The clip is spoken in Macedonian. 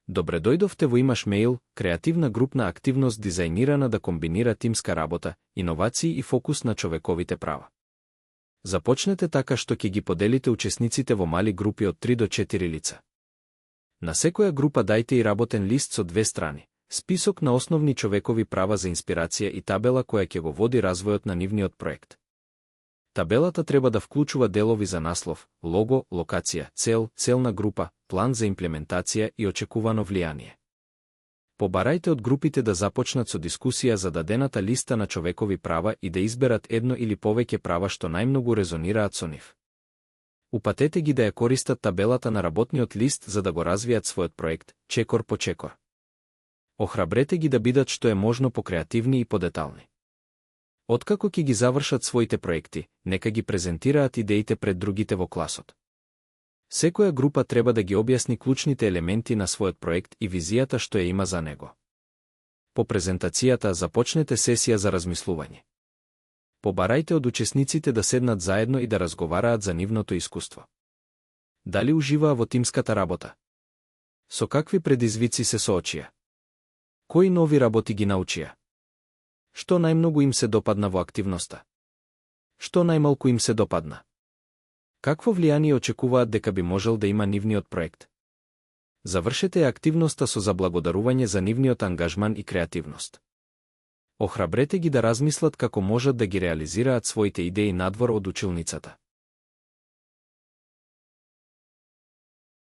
Добре дојдовте во Имаш мејл, креативна групна активност дизајнирана да комбинира тимска работа, иновации и фокус на човековите права. Започнете така што ќе ги поделите учесниците во мали групи од 3 до 4 лица. На секоја група дајте и работен лист со 2 страни, список на основни човекови права за инспирација и табела која ќе го води развојот на нивниот проект. Табелата треба да вклучува делови за наслов, лого, локација, целна група, план за имплементација и очекувано влијание. Побарајте од групите да започнат со дискусија за дадената листа на човекови права и да изберат едно или повеќе права што најмногу резонираат со нив. Упатете ги да ја користат табелата на работниот лист за да го развијат својот проект, чекор по чекор. Охрабрете ги да бидат што е можно покреативни и подетални. Откако ќе ги завршат своите проекти, нека ги презентираат идеите пред другите во класот. Секоја група треба да ги објасни клучните елементи на својот проект и визијата што ја има за него. По презентацијата започнете сесија за размислување. Побарајте од учесниците да седнат заедно и да разговараат за нивното искуство. Дали уживаа во тимската работа? Со какви предизвици се соочија? Кои нови работи ги научија? Што најмногу им се допадна во активноста? Што најмалку им се допадна? Какво влијание очекуваат дека би можел да има нивниот проект? Завршете активноста со заблагодарување за нивниот ангажман и креативност. Охрабрете ги да размислат како можат да ги реализираат своите идеи надвор од училницата.